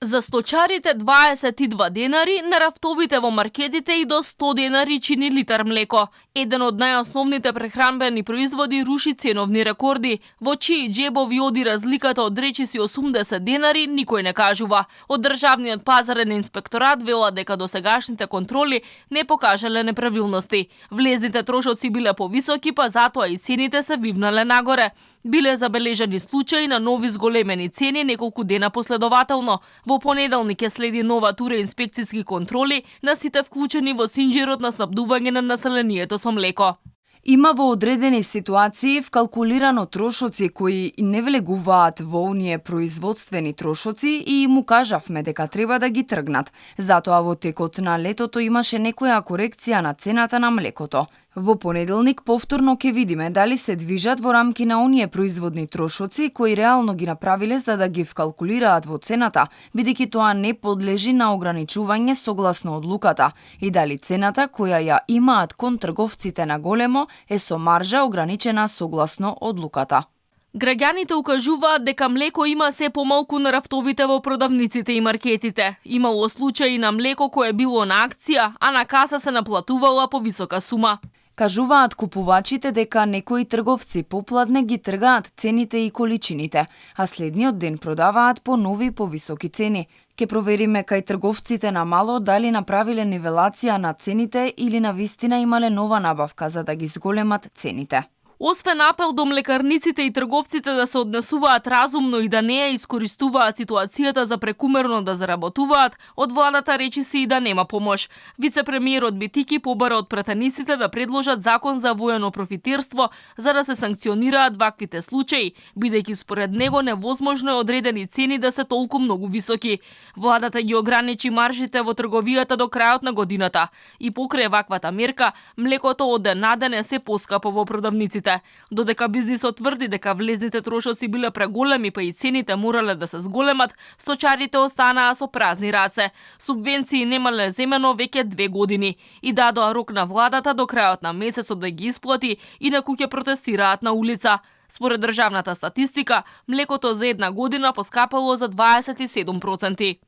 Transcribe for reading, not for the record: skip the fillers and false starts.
За сточарите 22 денари, на рафтовите во маркетите и до 100 денари чини литар млеко. Еден од најосновните прехранбени производи руши ценовни рекорди. Во чии џебови оди разликата од речиси 80 денари, никој не кажува. Од Државниот пазарен инспекторат велат дека досегашните контроли не покажале неправилности. Влезните трошоци биле повисоки, па затоа и цените се вивнале нагоре. Биле забележани случаи на нови зголемени цени неколку дена последователно. Во понеделник ќе следи нова тура инспекцијски контроли на сите вклучени во синџирот на снабдување на населението со млеко. Има во одредени ситуации вкалкулирано трошоци кои не влегуваат во оние производствени трошоци и му кажавме дека треба да ги тргнат. Затоа во текот на летото имаше некоја корекција на цената на млекото. Во понеделник повторно ќе видиме дали се движат во рамки на оние производни трошоци кои реално ги направиле за да ги вкалкулираат во цената, бидејќи тоа не подлежи на ограничување согласно одлуката, и дали цената која ја имаат кон трговците на големо е со маржа ограничена согласно одлуката. Граѓаните укажуваат дека млеко има се помалку на рафтовите во продавниците и маркетите. Имало случаи на млеко кое било на акција, а на каса се наплатувала повисока сума. Кажуваат купувачите дека некои трговци попладне ги тргаат цените и количините, а следниот ден продаваат по нови повисоки цени. Ке провериме кај трговците на мало дали направиле нивелација на цените или навистина имале нова набавка за да ги зголемат цените. Освен апел до млекарниците и трговците да се однесуваат разумно и да не ја искористуваат ситуацијата за прекумерно да заработуваат, од владата речи се и да нема помош. Вице-премиерот Битики побара од пратениците да предложат закон за воено профитерство за да се санкционираат ваквите случаи, бидејќи според него невозможно е одредени цени да се толку многу високи. Владата ги ограничи маржите во трговијата до крајот на годината и покрај ваквата мерка, млекото од ден на ден е се поскапо во продавниците. Додека бизнисот тврди дека влезните трошоци биле преголеми па и цените морале да се зголемат, сточарите останаа со празни раце. Субвенции немале земено веќе 2 години и дадоа рок на владата до крајот на месецот да ги исплати, инаку ќе протестираат на улица. Според државната статистика, млекото за една година поскапало за 27%.